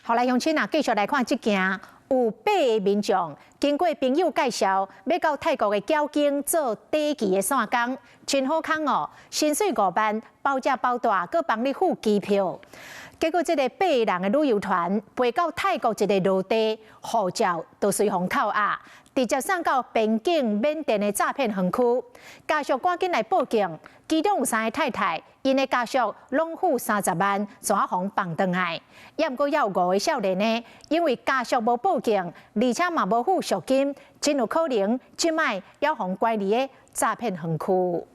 好來，鄉親啊，繼續來看這件有八个民眾經過朋友介紹，欲到泰國的徼景做短期的散工，真好康哦，薪水5萬，包食包蹛，閣幫你付機票。結果這个八人的旅遊團飛到泰國一个落地，護照都隨予扣押，直接送到邊境緬甸的詐騙園區。家屬趕緊來報警，其中有三个太太，𪜶的家屬攏付30萬，才予放轉來。也毋過猶有五个少年呢，因為家屬無報警，而且嘛無付贖金，真有可能這擺猶予關佇个詐騙園區。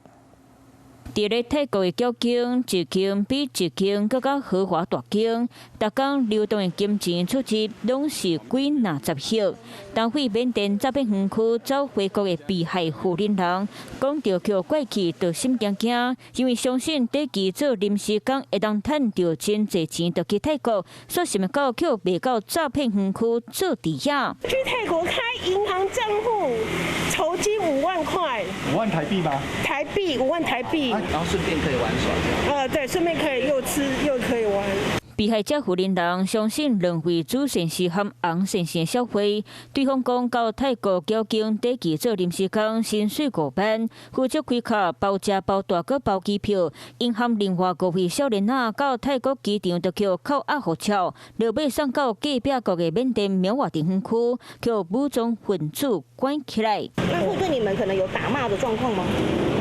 佇咧泰國的徼景，一間比一間閣較豪華大間，逐工流動的金錢出入攏是幾若十億。東非緬甸詐騙園區走回國的被害婦人人，講著予拐去就心驚驚，因為相信短期做臨時工會當趁著真濟錢，就去泰國，所想袂到予賣到詐騙園區做佇遐。去泰國開銀行賬戶，酬金5萬塊。5萬台幣嗎？台幣，5萬台幣。然後順便可以玩耍。對，順便可以又吃又可以玩。被害者婦人人相信兩位主線是含紅線線小費，對方講到泰國徼景短期做臨時工，薪水5萬，負責開卡包食包蹛閣包機票，𪜶和另外五位少年仔到泰國機場就予扣押護照，落尾送到隔壁國的緬甸苗瓦鎮園區，予武裝分子關起來。那會對你們可能有打罵的狀況嗎？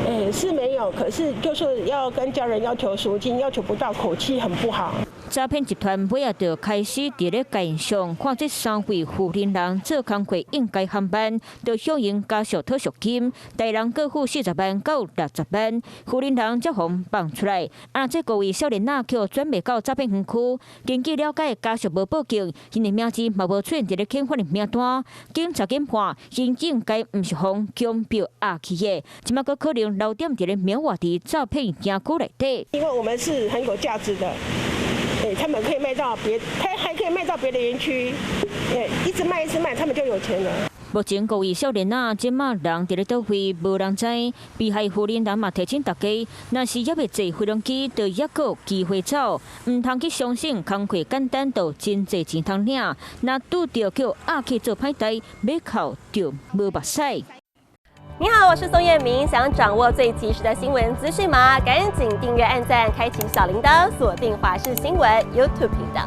欸，是沒有，可是就是要跟家人要求贖金，要求不到，口氣很不好。詐騙集團尾仔就開始佇咧街上看這三位婦人人做工課應該航班，就向𪜶家屬討贖金，大人各付40萬到60萬，婦人人才予放出來。啊，這五位少年仔予轉賣到詐騙園區，根據了解，家屬無報警，𪜶的名字嘛無出現佇咧警方的名單。警察研判，𪜶應該毋是予強迫押去的，這擺閣可能留踮佇咧苗瓦佇詐騙園區內底。因為我們是很有價值的。欸，他們可以賣到別，他還可以賣到別的園區，欸，一直賣一直賣，他們就有錢了。目前五位少年仔這擺人佇咧佗位，無人知。被害婦人人嘛提醒大家，若是猶未坐飛行機，就猶閣有機會走，毋通去相信工課簡單就真濟錢通領。若拄著予押去做歹代，欲哭就無目屎。你好，我是宋燕明，想掌握最及時的新聞資訊嗎？趕緊訂閱、按讚、開啟小鈴鐺，鎖定華視新聞 YouTube 頻道。